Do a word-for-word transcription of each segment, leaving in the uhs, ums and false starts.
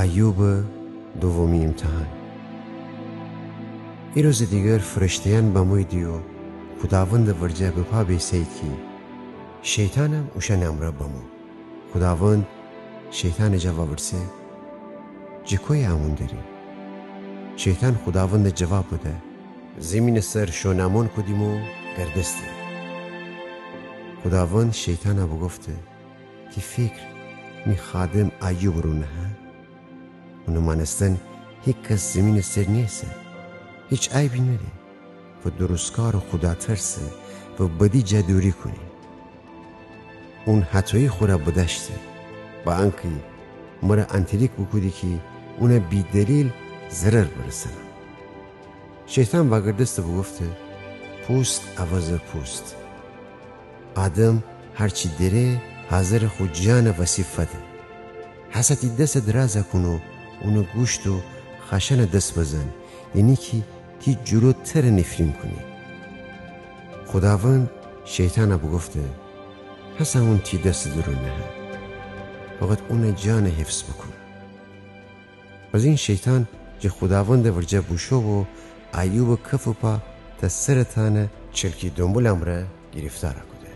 ایوبٚ دومی ایمتحان. ایروزٚ دیگر فرشته‌یأن بموییدی و خوداوندٚ ورجه بپا بیسه‌ییدی کی شیطانم اوشأنٚ امرأ بمو. خوداوند شیطانٚ جا وورسه: جٚه کویه امون دری؟ شیطان خوداوندٚ جواب بده: زیمینٚ سر شون امون کودیم و گردستیم. خوداوند شیطانَ بوگفته: تی فیکر می خادم ایوبٚ رو نهه؟ اونٚ مأنستن هیکس زیمینٚ سر نیسه، هیچ عیبی نره و درستکار و خوداترسه و بدی جا دوری کونه. اون هطویی خو ره بدأشته، با انکی مره انتلیک بوکودی کی اونَ بی‌دلیل ضرر برسانم. شیطان وأگردسته بوگفته: پوست عوضٚ پوست. آدم هرچی دره حاضرٚ خو جانٚ وسی فده. هسه تی دسَ درازَ کون و اونٚ گوشت و خأشأنَ دس بزن، یعنی کی تی جلوترَ نیفرین کونی. خوداوند شیطانَ بوگفته: هسه اون تی دسٚ دورون نهه، فقط اونٚ جانَ حفظ بوکون. بزین شیطان جٚه خوداوندٚ ورجه بوشو و ایوبٚ کفٚ پا تا سرٚ تأنه چلکی دونبلٚ امرأ گیریفتارَ کوده.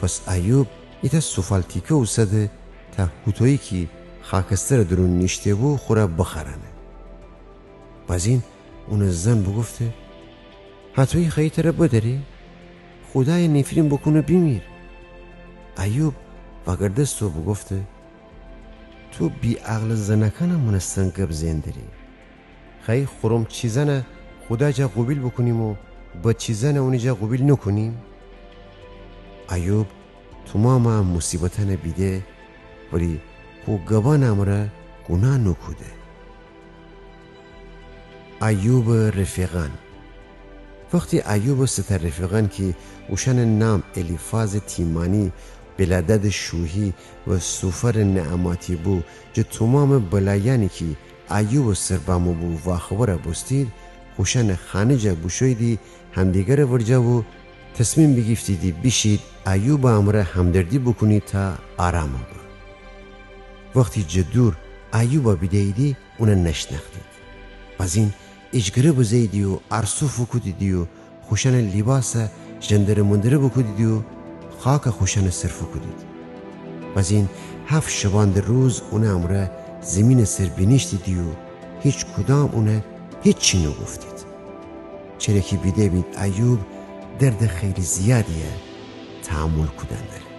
پس ایوب ایتأ سوفالتیکه اوسده تا هوطویی کی خاکسترٚ دورون نیشته‌بو خو ره بخأرأنه. بزین اونٚ زن بوگفته: هطویی خوأیی تره بدأری؟ خودایَ نیفرین بوکون و بیمیر. ایوب وأگردسته و بوگفته: تو بی‌عقلٚ زنأکأنٚ مأنستن گب زئن دری. خوأیی خورم چیزأنَ خودا جا قوبیل بوکونیم و بد چیزأنَ اونی جا قوبیل نوکونیم؟ ایوب تومامٚ ا موصیبتأنَ بیده، ولی خو گبأنٚ امرأ گوناه نوکوده. ایوبٚ رفیقأن. وختی ایوبٚ سه تأ رفیقأن کی اوشأنٚ نام الیفازٚ تیمانی، بیلدادٚ شوهی و سوفرٚ نعماتی بو، جٚه تومامٚ بلایأنی کی ایوبٚ سر بمو بو واخبرَ بوستید، خوشأنٚ خانه جا بوشوییدی همدیگرٚ ورجه و تصمیم بیگیفتیدی بیشید ایوبٚ امرأ همدردی بوکونید تا آرامَ به. وختی جٚه دور ایوبَ بیده‌ییدی، اونَ نشنأختید. بزین ایجگره بزه‌ییدی و ارسو فوکودیدی و خوشأنٚ لیباسَ ژندره مندره بوکودیدی و خاکَ خوشأنٚ سر فوکودید. بزین هفت شبانده روز اونٚ امرأ زیمینٚ سر بینیشتیدی و هیچکدام اونَ هیچی نوگفتید. چره کی بیده بید ایوب دردٚ خیلی زیادیَ تحمل کودن دره.